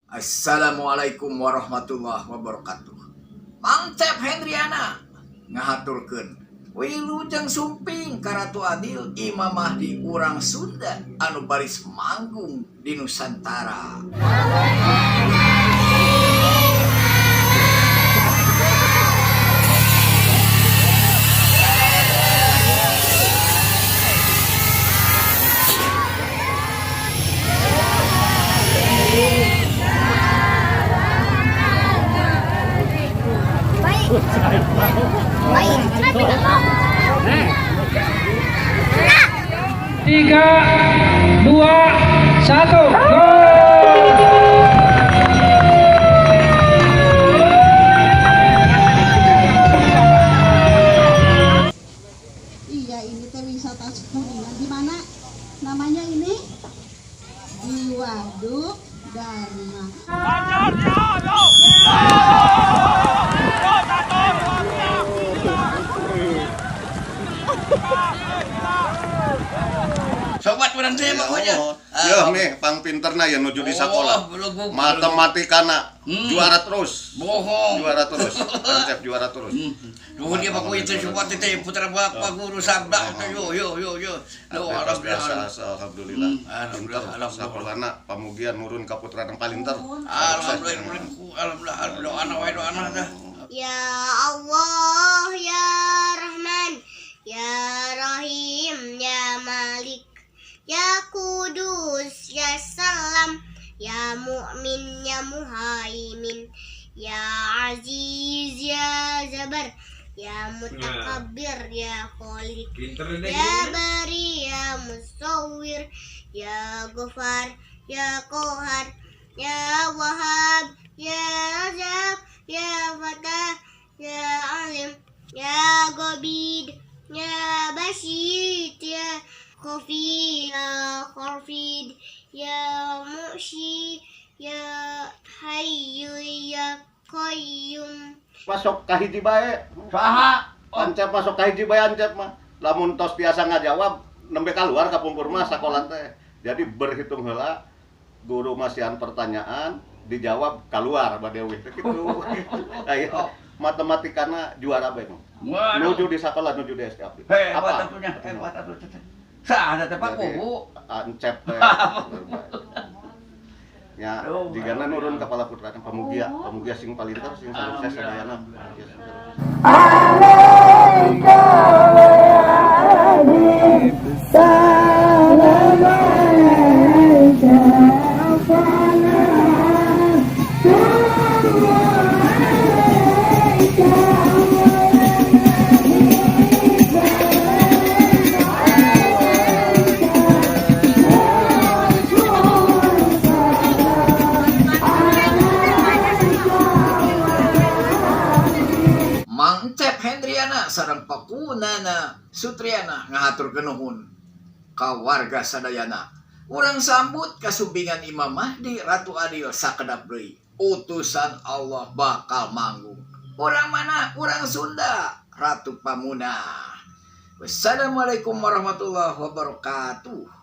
Assalamualaikum warahmatullahi wabarakatuh. Mang Cep Hendriana ngahaturkeun wilujeng sumping ka Ratu Adil, Imam Mahdi urang Sunda anu baris manggung di Nusantara. Baik. Baik. 3, 2, 1, go! Iya, ini teh wisata Kuningan. Di mana? Namanya ini di Waduk Darma. Sobat urang teh pokoknya. Ya nih, pang pinterna ya nuju di sekolah. Oh, belum. Matematikana juara terus. Bohong. Juara terus. Konsep juara terus. Nuhun dia Pak, itu support itu putra bapak guru sabda itu, yo yo yo yo. Yo. Alhamdulillah biasa, alhamdulillah. Alhamdulillah, Pinter. alhamdulillah. Sakolana pamugian nurun ka putra nang palinter. Alhamdulillah, alhamdulillah, alhamdulillah, anak wae doa anak dah. Ya Allah, Ya Rahman, Ya Rahim, Ya Malik, Ya Kudus, Ya Salam, Ya Mu'min, Ya Muhaimin, Ya Aziz, Ya Zabar, Ya Mutakabbir, Ya Khalik, Ya Bari, Ya Musawwir, Ya Ghafar, Ya Qahar, Ya Wahhab, Ya Razak, Ya Fatah, Ya Alim, Ya Gobid, Ya Basit, Ya Khafi, Ya Khafid, Ya Mushi, Ya Hayyu, Ya Qayyum. Masuk ka hiji bae. Saha? Ancep masuk ka hiji bae ancep mah. Lamun tos biasa ngajawab nembe keluar ka pungkur mah sakola teh. Jadi berhitung heula, guru masihan pertanyaan dijawab keluar bade teh kitu. Aya matematikana juara bae mah. Waduh. Nuju di sekolah, nuju di SD abdi. Hebat Apa? atunya, hebat atuh. Saha teh Pak Jadi, Kubu? Ancep teh. Ya, Aduh, jigana nurun kepala putra pamugia, pamugia sing palinter, sing sukses sadayana. Pamugia sing sukses. Mang Cep Hendriana sareng Pakunana Sutriana ngahaturkeun nuhun ka warga sadayana. Urang sambut kasumpingan Imam Mahdi Ratu Adil sakedap deui. Utusan Allah bakal manggung. Urang mana? Urang Sunda, Ratu Pamunah. Wassalamualaikum warahmatullahi wabarakatuh.